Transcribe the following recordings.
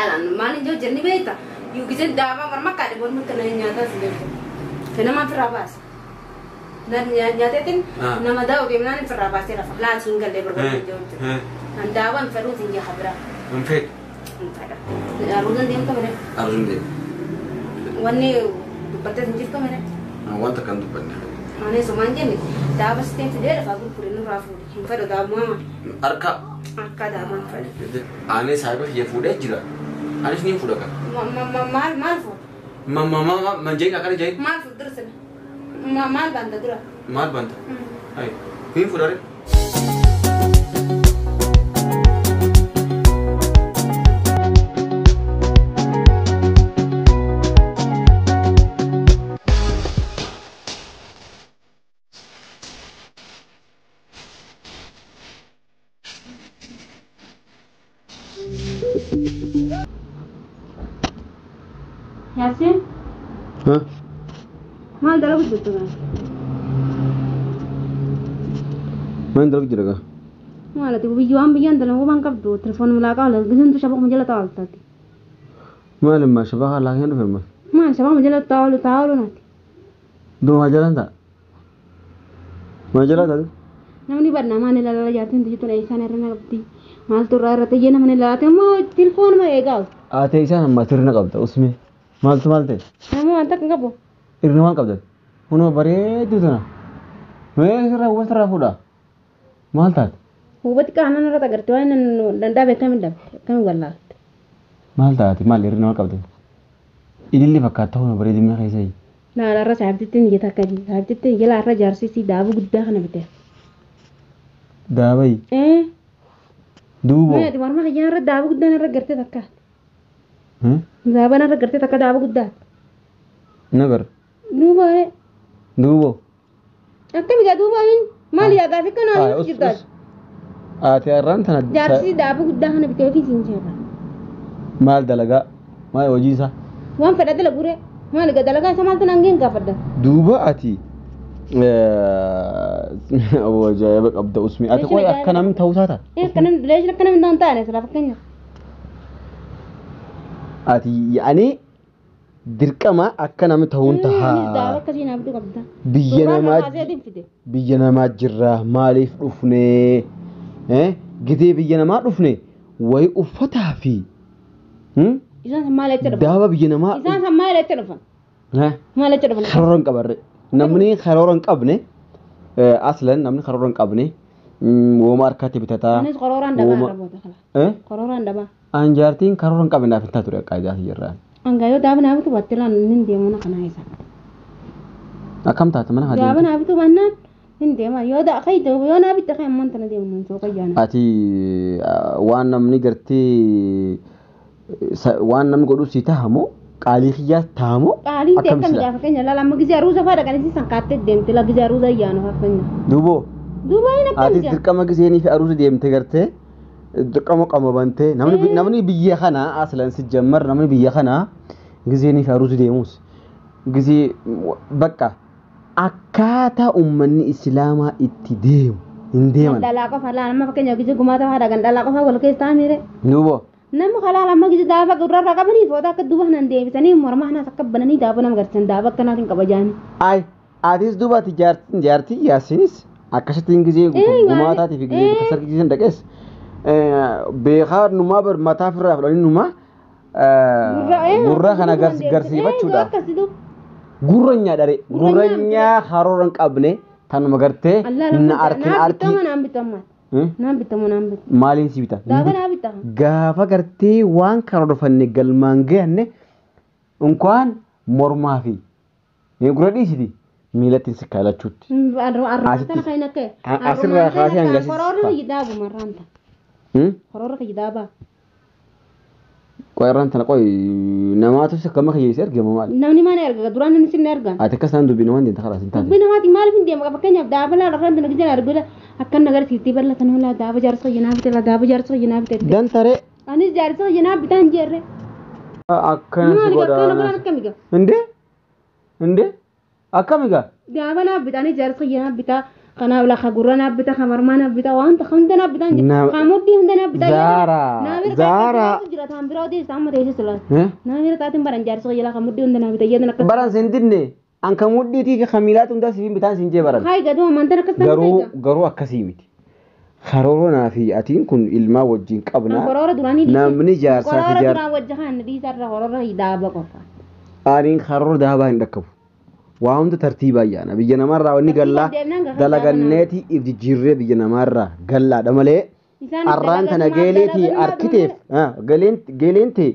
Laala maal hin jiru jenni beekta. Yoo giseen daabaa morma kaadhe morma kana nyaataa si beekta. Kana firraa baasa. Nyaateetiin nama daa'u deemnaan firraa baasee rafa. Laatiin gallee barbaadu jiru. Kan daabaan fedhuuf hin jaha biraa. Hin fedhu. Hin fedha. Aruusan deemta malee. Aruusan deema. Wanni dubbattee hin jirtu malee. Wanta kan dubbanne. Ani sumaan jenne daaba siteen fidee lafaa gurgure nurraa fuudhe. Hin fedhu daabuma. Harka. Akka daabaan fedhu. Ani saayiba kiyya fuudhee jira. Anis niin fuudha kan. Maal maal fuudha? Ma ma ma ma jeen akkana jeen. Maal fuudha dura sana? Maal baanta dura? Maal baanta? Ayi. Niin fuudha ree. Yasin? Hah? Maal dalagu jirtu kan? Maal dalagu jira kan? Maal ati biyyaan biyyaan dalagu waan qabdu telefoon mulaqaa ola gizintu shabaq majala taa'oltaati. Maal immaa shabaqa laaqeen dhufe maal? Maal shabaq majala taa'olu taa'olu naati. Duu maa jalaan ta'a? Maa jalaa ta'a? Namni badnaa maal ilaalaa jaartiin tijjitu isaan irra na qabdi. Maaltu irraa irra ta'ee namni ilaalaate immoo telefoon ma eegaa. Ate isaan amma tirna qabda usme. Maaltu maal ta'e? Nama wanta kan qabu. Irna maal qabda? Kunoo bareedduu tana. Mee sirraa hubatarraa fuudha. Maal taate? Hubati qaanan irratti agartee waan danda'a beekame dhabe akkami wallaalte. Maal taate? Maal irna maal qabda? Ililli fakkaata kunoo bareedina keessa yi. Laala irra saabtittiin ija takka saabtittiin jala irra jaarsisii daabuu guddaa kana bite. Daabayi? Ee. Duuboo. Mee morma kiyyaa irra daabuu guddaan irra gartee takka. Daabaan irra gartee takka daabuu guddaa. Nagar. Duuba. Duuboo. Akkami gaa duuba hin maal yaa gaafi kana jirtaa. Ati har'aan tana. Jaarsi daabuu guddaa kana bitee fi siin jeera. Maal dalagaa? Maal hojii isaa? Waan fedha dalagure. Maal gaa dalagaa isa maaltu nangeen gaafadha. Duuba ati. Ajaa'iba qabda usmi. Ati qoy akka namni ta'uu taata? Akka namni leeshin akka namni ta'uu taane silaa fakkeenya. Ati yaani dirqama akka namni ta'uun tahaa. Daaba akkasii naaf bituu qabda. Biyya namaa jirra maaliif dhufne? Gitee biyya namaa dhufne wayi uffataa fi. Isaan san maal jecha dhufan? Daaba biyya namaa. Isaan san maal jecha dhufan? Maal jecha dhufan? Karoora hin qabarre. Namni karoora hin qabne aslan namni karoora hin qabne wooma harkatti bitataa. Anis karooraan dabaa irra booda kala. Karooraan dabaa. An jaartiin karoora hin qabne naaf hin taatu akka ijaarsi jirraan. Angaa yoo daaba naa bitu baatte laan hin deemu na kana isa. Akkam taate mana haa deemu? Daaba naa bitu baannaan hin deema yoo da kai yoo naa bitte kai ammaan tana deemu nan sooqa jaana. Ati waan namni gartee waan namni godhu si tahamoo qaalii kiyyaa tahamoo? Qaalii ta'e akkam gaafa keenya laala amma gizee aruusa fa'aa dhaqanii san kaattee deemte la gizee aruusa ayyaanu fakkeenya. Duuboo. Duuboo hin akkam Ati dirqama gizeenii fi aruusa deemte gartee dirqama qama bantee namni biyya kana aslan si jammar namni biyya kana gizeenii fi aruusa deemus gizee bakka akkaataa uummanni islaamaa itti deemu hin deeman. Dhalaa qofa laala amma fakkeenya gizee gumaata fa'aa dhaqan dhalaa qofa wal keessa taa'anii. Duuboo. Nama halaal amma gizee daaba gurrarraa qabanii foota akka duuba kanaan deebisanii morma kanaas akka bananii daaba nama garsiisan daaba akkanaatiin kabajaanii. Ay atis duuba ati jaartii yaasinis akkasittiin gizee gumaataatii fi gizee bakka sarkiisan dhaqees beekaa numaa bar mataa firraa fudhanii numaa gurra kana garsiifachuudha. Gurra nyaadhare gurra nyaa karoora hin qabne tanuma gartee na arkin arki. Naan bitamu naan bitamu. Maaliin si bita? Daaba naa bita. Gaafa gartee waan karoorfanne galmaan gahanne unkaan mormaa fi gurra dhiisiti miilatti si kaalachuutti. Asirraa kaasee hanga si. Karoorri kiyyi marraanta. Karoorri kiyyi daaba. Qoy irraan tana qoy namaatu si akkama kiyyeessee argama maali? Namni mana erga duraan namni sinni erga. Ati akkas naan dubbii namaan deemta karaa sin taate. Dubbii namaati maaliif hin deema fakkeenyaaf daaba laala irraan tana gizeen argula akkan agarsiiftii bal'atan laa daaba jaarsa kiyya bite laa daaba jaarsa kiyya bite. Dantaree. Anis jaarsa kiyya bitaan jeerre. Akkana si godhaa. Maali akkana godhaan akkami gaa? Indee? Indee? Akkami gaa? Daaba naa bita anis jaarsa kiyya bitaa Kanaaf lafa gurra naaf bita, kan mormaa naaf bita, waan hunda naaf bita. Kan mudhii hunda naaf bita. Zaaraa Zaaraa. Jira taan biraa odeessa amma teessisa laata. Naa bira taatiin baran jaarsa qayyalaa kan mudhii hunda naaf bita jedhan akkas. Baran sin dinne an kan mudhiitii fi kan miilaatu hundaa siif bitaan sin jee baran. Hayi gaduu amantaan akkas ta'e. Garuu garuu akkasii miti. Karoora fi atiin kun ilmaa wajjin qabna. Koroora duraanii. Namni jaarsaa fi Koroora jaar. duraan wajja kan dhiisarra koroora daaba qofa. Aniin karoora daabaa hin dhaqqabu. Waa hunda tartiibaa yaana. Biyya namarraa wanni gallaa dalaganneeti if jijjiirree biyya namarraa gallaadha malee. Arraan tana geeleetii arkiteef geeleen ta'e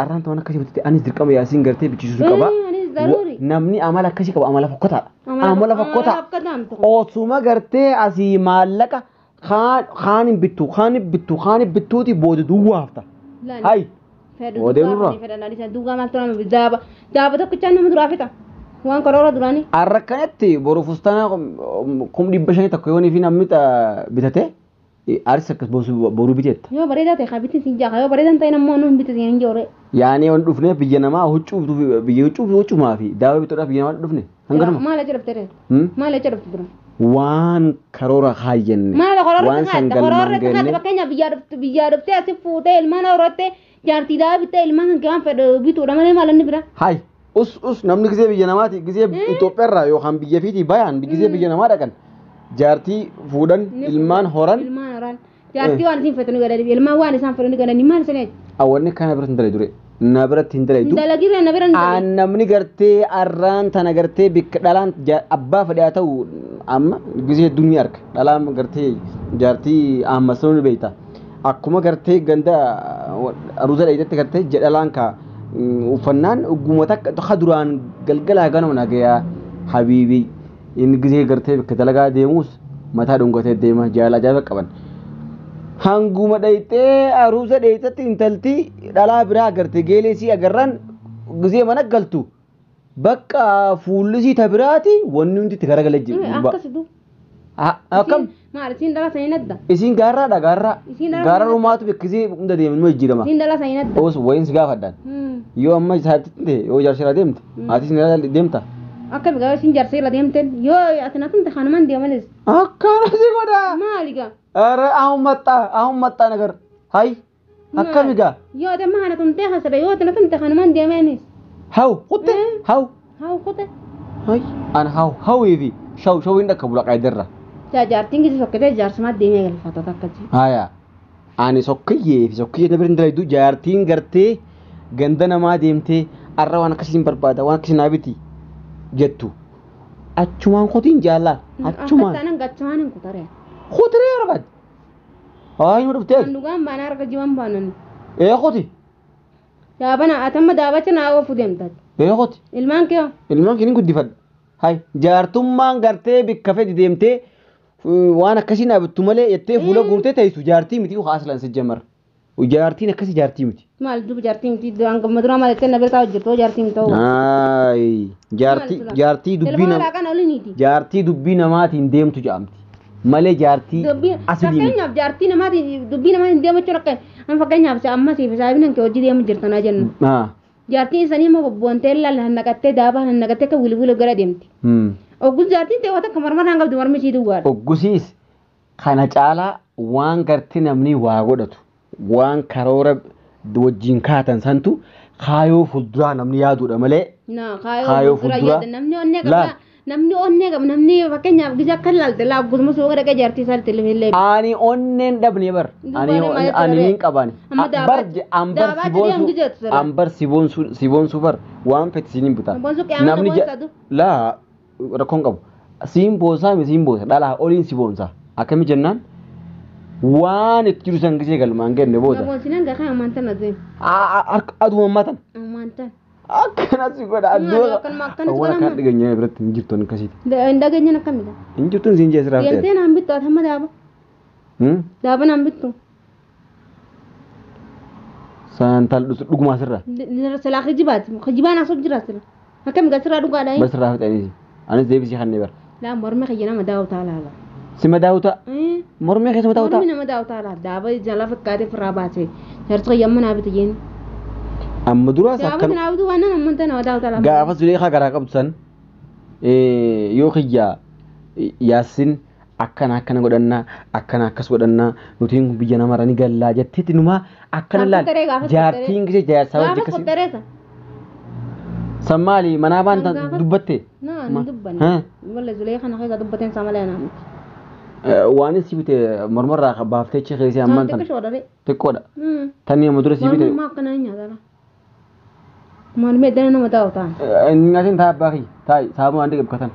arraan tana akkasii bitate anis dirqama yaasiin gartee bichisiisuu qaba. Namni amala akkasii qaba amala fokkotaadha. Amala fokkotaa. Osuma gartee asii maallaqa kaan hin bittu kaan hin bittu kaan hin bittuuti booda duwwaa hafta. Hayi. Odeemnurraa. Duwwaa maaltu nama daaba daaba tokkichaan nama duraa fixa. Waan koroora duraanii. Arra kanatti boru fustaana 500,000 tokko yoonii fi namni bitate aris akkas boruu biteetta. Yoo bareedaa ta'e haa bitin siin jaa yoo bareedaa ta'e nammoo nuun bitin siin joore. Yaani waan dhufneef biyya namaa huccuu biyya huccuu huccumaa fi daaba bituudhaaf biyya namaa dhufne. Hanganuma. Maal achi dhufte ree? Maal achi dhufte dura? Waan karoora kaayyanne. Maal karoora Waan san galmaan karoora genne. Fakkeenyaaf biyyaa dhuftee asi fuutee ilmaan horattee jaartii daaba bittee ilmaan kan waan fedhu bituudha malee maal inni bira. Hayi. Us us namni gisee biyya namaati gisee Itoophiyaarraa yookaan biyya fiitii bayaan gisee biyya namaa dhaqan jaartii fuudhan ilmaan horan. Ilmaan horan. Jaartii waan isin fedhu ni godhani ilmaan waan isaan fedhu ni godhani maal isin eegi. Awwanni kana biratti hin dalagu dure. Na biratti hin dalagu. Dalagirra na bira hin dalagu. Aan namni gartee arraan tana gartee bikka dhalaan abbaa fedhe haa ta'u amma gisee hedduun ni arga. Dhalaan gartee jaartii ammasoo ni beekta. Akkuma gartee ganda aruuza dheedetti gartee dhalaan kaa uffannaan ugguma takka tokko duraan galgalaa ganama nagayaa habiibii inni gisee gartee bikka dalagaa deemuus mataa dhungatee deema jaala ajaa'iba qaban. Hanguma dhayxee aruuza dheedetti intalti dhalaa biraa agarte geelee sii agarraan gisee mana galtu bakka fuulli sii tabiraati wanni hundi itti garagalee jiru. Akkasitu. Akkam? Maal isiin dhala sanii nadda? Isiin gaarraadha gaarraa. Gaarra rumaatu beeksisee hunda deemin ma jijjiirama. Isiin dhala sanii nadda. Oos wayiin si gaafadhaan. Yoo amma isaatti ta'e yoo jaarseera deemte atis ni deemta. Akka bigaa isiin jaarseera deemteen yoo ati na tumte kanumaan deemanis. Akkana si godha. Maali gaa? Ara ahun maxxaa ahun maxxaa nagar. Hayi. Akkami gaa? Yoo ati amma kana tumtee hasada yoo ati na tumte kanumaan deemanis. Haw kutte haw. Haw kutte. Hayi an haw hawiifi shaw shawiin dhakka bula qaayidarra. Jaartiin gisi sokkitee jaarsumaa deemee galfata takka ji. Haya. Ani sokkiyyee fi sokkiyyee na bira hin dalagu jaartiin gartee ganda namaa deemtee arra waan akkasii hin barbaada waan akkasii naa biti jettu. Achumaan kotiin jaallaa. Achumaan. Akka taanaan achumaan hin kutaree. Kutaree barbaad. Haa hin dhuftee. Kan dhugaan baanaa harka jiban baanan. Ee koti. Daabana atamma daabacha naa oofu deemtaati. Ee koti. Ilmaan kee hoo? Ilmaan kee ni guddifadha. Hay jaartummaan gartee bikka fedhi deemtee waan akkasii naa bittu malee jettee fuula guurtee teessu jaartii miti haaslaan si jamar. Jaartiin akkasii jaartii miti. Maal duuba jaartii miti duraan gamma duraa maal jettee na bira taa'u jirtu jaartii miti ta'uu. Ayi jaartii jaartii dubbii nama. Jaartii dubbii namaatiin deemtu jedhamti. Malee jaartii asii miti. Fakkeenyaaf jaartii namaatiin dubbii namaatiin deemu jechuun akka an fakkeenyaaf amma siif saayibni kee hojii deemu jirtanaa jennu. Jaartiin isaanii immoo bobboontee laala naqattee daabaa naqattee akka wilwila gara deemti. Oggus jaartiin ta'e waan akka marmarraan qabdu marmi ishii duwwaadha. Oggusiis kana caalaa waan gartee namni waa godhatu waan karoora wajjin kaatan santu kaayoo fuulduraa namni yaaduudha malee. Kaayoo fuulduraa namni onnee qaba. Namni onnee qaba namni fakkeenyaaf gisa akka laalte laa ogusuma suuqa dhaqee jaartii isaa illee. Ani onneen dhabne bar. Ani niin qabaani. Bar ambar si boonsu ambar si boonsu si boonsu bar waan fedhe siin hin bitaa. Namni laa rakkoon qabu. Siin boonsaa mi siin boonsa dhalaa oliin si boonsaa akkami jennaan waan itti jiru san gisee galmaan genne booda. Boonsinaan gaa kan ammaantan aduu. Aduu ammaatan. Ammaantan. Akkana si godha aduu. Awwaala kan dhageenyaa biratti hin jirtu akkasiiti. Hin dhageenyaan akkamidha? Hin jirtu siin jee siraaf ta'e. Deemtee naan bittu ati amma daaba. Daaba naan bittu. Saantal dhugumaa sirraa. Silaa kijibaati. Kijibaan asoo jira sila. Akkami gaa sirraa dhugaadhaa? Bas sirraa fixaniisi. Anis deebisii kannee bara. Laa morma kiyya nama daawwataa laala. Si madaawuta? Mormee keessa madaawuta? Mormi nama daawwataa laala. Daaba jala fakkaatee firraa baasee. Jaarsi kiyya amma naa bitu jeen. Amma duraas akkam. Daaba naa bitu waan nama amanta nama daawwataa laala. Gaafa Zuleekaa garaa qabdu san yoo kiyya Yaasin Akkana akkana godhannaa akkana akkas godhannaa nutiin kun biyya namarra ni gallaa jetteetti numaa akkana laal jaartiin gisee jaarsaa wajji akkasii. San maali manaa baan dubbatte? Naa hin dubbanne. Walla Zulee kana keessa dubbateen isaa malee anaa miti. Waan si bite mormarraa baaftee achi keessee ammaan tan. Xiqqoodha. Tanni amma dura si bite. Mormummaa akkanaa hin nyaatala. Mormee dana nama taa'u ta'an. Nyaatiin taa'aa abbaa kiyya taa'i saamuu aan dhiqe bukatan.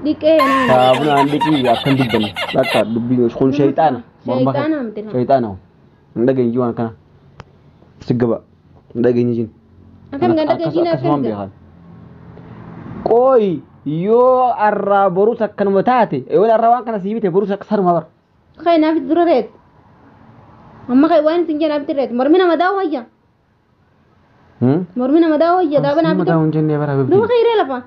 Dhiqee nama. Saamuu aan dhiqii akkan dubbanne bakka dubbii kun shayxaana. Shayxaana miti. Shayxaana. Hin dhageenyi waan kana. Si gaba. Hin dhageenyi jin. Akkam ganda dhageenyi akkasumaan beekan. Qooyi yoo arraa borus akkanuma taate yoo arraa waan kana sii bite borus akkanuma bara. Kai naaf dura reet. Amma kai waan isin jee naaf reet. Mormi nama daawwa wayya. Mormi nama daawwa wayya daaba naaf. Mormi daawwa jennee bara bibbi. Duuba kai ree lafa.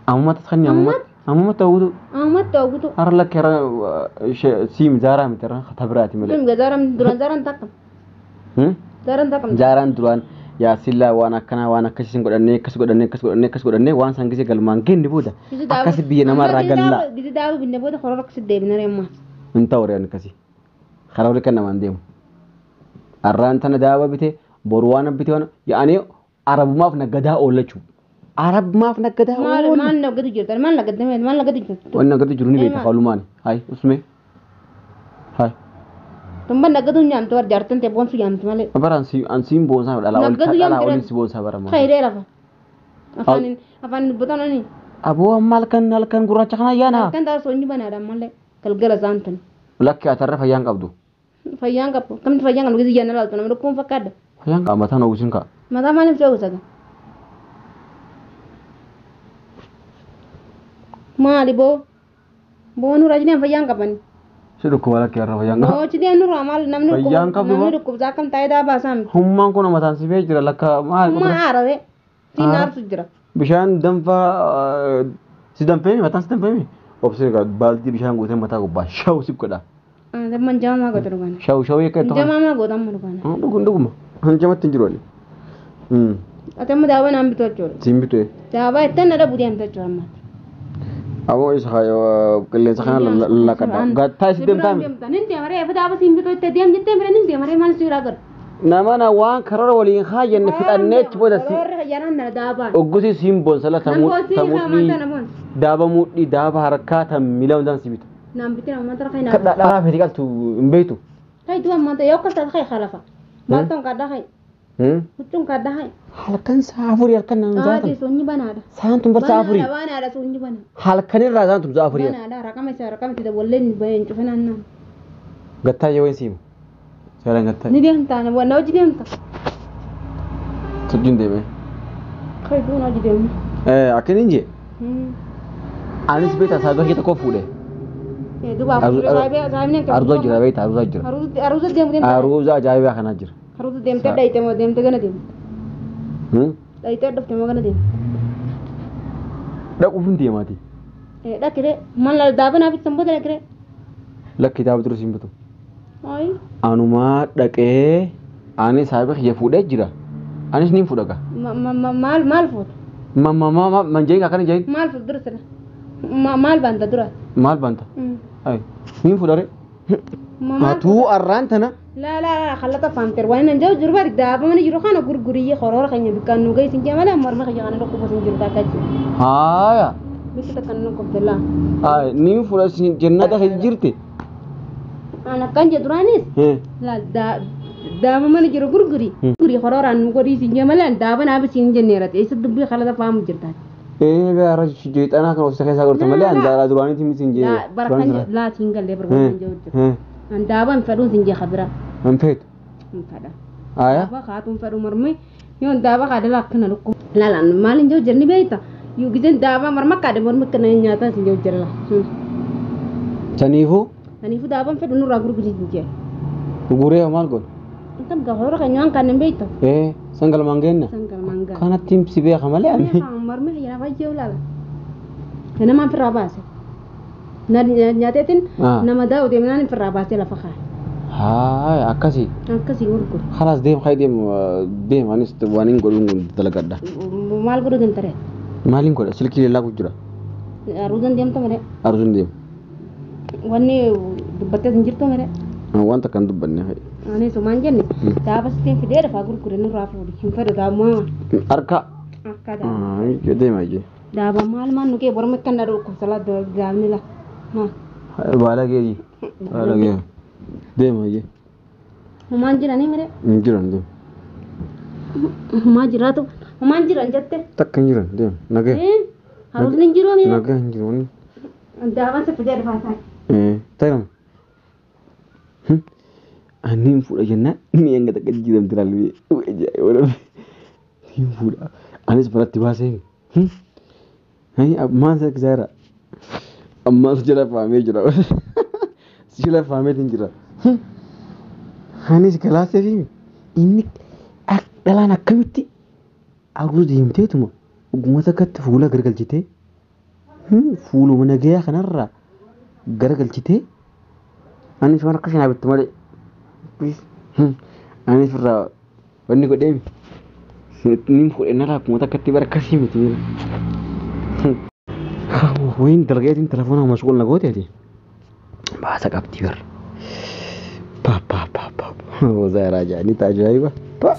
Amma tasxanni amma ta'uutu. Amma ta'uutu. Har'a lakkee siim zaaraa miti irra tabiraati malee. Siim zaaraan duraan zaaraan takkam. Zaaraan takkam. Zaaraan duraan. Yaa sillaa waan akkanaa waan akkasii godhannee akkas godhannee akkas godhannee akkas godhannee waan san gisee galmaan genne booda akkas biyya namarraa gallaa. Gisi daawwi binne booda korora akkasi deebina reemmaa. Hin ta'u reen akkasii. Karaa olii kan namaan deemu. Arraan tana daawwa bite boru waan bite waan yaa'anii arabumaaf naggadaa oollachuu. Arabumaaf naggadaa oolla. Maal naggadu jirtan maal naggadame maal naggadu jirtu. Waan naggadu jiru ni beekta faalumaani. Hayi usmee. Hayi. Tumba nagadu nyaamtu war jaartan ta'e boonsu nyaamtu malee. Bara ansiin boonsaa dhala ol dhala oliin si boonsaa bara malee. Khayiree lafa. Afaan dubbataan ani. Aboo amma halkan halkan gurraacha kana ayyaana. Halkan ta'a soonyi banaadha malee galgala isaan tun. Lakki atarra fayyaan qabdu. Fayyaan qabu kamti fayyaan qabdu gizii jennaan laaltu nama dhukkuun fakkaadha. Fayyaan qaba mataan ogusin ka'a. Mataa maaliif si ogusa? Maali boo? Boo nurraa jedheen fayyaan qabani. Si dhukkuba lakkee irra fayyaan qabu. Hojii deemnu irraa maal namni namni dhukkubsaa akkam taa'ee daabaa isaa miti. Hummaan kun mataan si bee jira lakka maal. Hummaan haararee si naarsu jira. Bishaan danfaa si danfeemi mataan si danfeemi. Obsee baaldii bishaan guutee mataa gubbaa shaw si godha. Damman jamaa goota dhugaana. Shaw shaw eekka itti. Jamaa goota amma dhugaana. Dhugun dhuguma. Jamatti hin jiru ani. Ati amma daabaa naan bitu jechuudha. Siin bitu. Daabaa ittiin na dhabu deemta jechuudha ammaatti. Aboo isa qilleensa kana lallaqadha. Gattaa isi deemtaa mi? Nin deemaree efa daaba siin bitu itti deem jettee bira nin deemaree maal si biraa godhu. Nama na waan karoora waliin haayyanne fixannee achi booda si. Oggusi siin boonsala tamuudhii daaba muudhii daaba harkaa tan miila hundaan si bitu. Naan bitin ammaa tara kai naa. Dhagaa fedhi qaltu hin beektu. Kai du'a ammaa yoo akkas taate kai khalafa. Maaltoon kadhaa kai. Huccuun kadhaa kai. Halkan sa'a afurii halkan naan zaatan. Aati soonyi banaadha. Sa'aan tun bar sa'a afurii. Banaadha soonyi banaadha. Halkan irraa sa'aan tun sa'a afurii. Banaadha raqama isaa raqama itti daballee ni bahee hin cufinaan naan. Gattaa yoo hin siimu. Seeraan gattaa. Ni deemta na hojii deemta. Sojjiin deemee. Kai duun hojii deemna. Akkan hin jee. Anis beektaa saayibaa kee tokko fuudhe. Duuba Aruuza jira beektaa aruuza jira. Aruuza deemu deemta. Aruuza ajaa'ibaa kanaa jira. Aruuza deemtee dhayitee moo deemtee gana deemte. Dhayitee dhufte moo gana deemte. Dhaquuf hin deemaati. Dhaqiree maal daaba naaf ittiin booda dhaqiree. Lakki daaba dura siin bitu. Anumaa dhaqee ani saayiba kiyya fuudhee jira. Anis niin fuudha gaa. Maal maal fuudha? Ma manjeen akkana jeen. Maal fuudha dura sana? Maal baanta dura? Maal baanta? Niin fuudha ree. Matuu arraan tana. لا لا لا خلطة فانتر وين نجو جربة دابا من يجرو خانة غرغرية خرور خنيا بكان نوجي سنجي مالا مرمى خنيا خانة ركوب سنجي تاكاجي. هايا. بس تكنو كبدلا. هاي نيم فرس جنة خجرتي. أنا كان جدرانيس. لا دا دابا من يجرو غرغري غرغري خرور عن غرغري سنجي مالا دابا نابي سنجي نيرت إيش دبي خلطة فام جرتات. إيه بقى جيت أنا كان وسخ ساقرت مالا عند دراني تيم سنجي. لا بركان لا تينجل لبر بركان جوج. دابا فدون سنجي خبرة. انفيت انفدا آية دابا خاتم فدو مرمي يون دابا قاعد لكن لكم لا لا مالين جو جرني بيتا يوجدين دابا مرمى قاعد مرمى كنا نياتا سنجو جرلا تنيفو تنيفو دابا فدو نور غرغ سنجي غوري مال قول انت غورا كان كان بيتا ايه سنگل مانغين سنگل مانغا كانت تيم سيبي خمالي انا مرمى يا باجي ولا لا انا ما في راباسه نياتين نما داو ديمنان في راباسه لفخا هاي أكاسي أكاسي غرغر خلاص ديم خاي ديم ديم أنيس وانين قولون دلقدا مال قولون ترى مالين قول سلكي لا كجرا أروزن ديم تمره أروزن ديم Wanni dubbattee hin jirtu mere. Waan takka hin dubbanne. Ani sumaan jenne daaba sitiin fidee dhufaa gurgure nurraa fuudhi hin fedhu daabuma. Harka. Akka daaba. Deema jee. Daaba maal maal nu kee borma kan na dhukkubsala daabni la. Baala geeji. Baala gee. Deema jee. Humaan jiranii mere. Hin jiran deema. Humaa jiraatu humaan jiran jette. Takka hin jiran deema. Nagee. Haruusni hin jiru mere. Nagee hin jiru. Daabaan si fidee dhufaa taa'e. Taa'ima. Ani hin fuudha jennaan ni hanga takka jijjiiramti laalli ajaa'iba hin fuudha. Anis baratti baasee ammaan sa kisaara ammaan si jala faamee jira si jala faameetiin jira. Anis galaasee fi inni dhalaan akkamitti aruusa deemteetuma ogummaa takkatti fuula garagalchitee fuuluma nagayaa kanarraa garagalchitee anis waan akka shanaa bittu malee. Anis irraa wanni godhee ni fuudhe nalaa akkuma takkatti bara akkasii miti. Wayin dalgeetiin telefoona mashquul na goote ati. Baasa qabdi bar. Pa pa pa pa. Zaaraa jaanii ta'a ajaa'iba. Pa.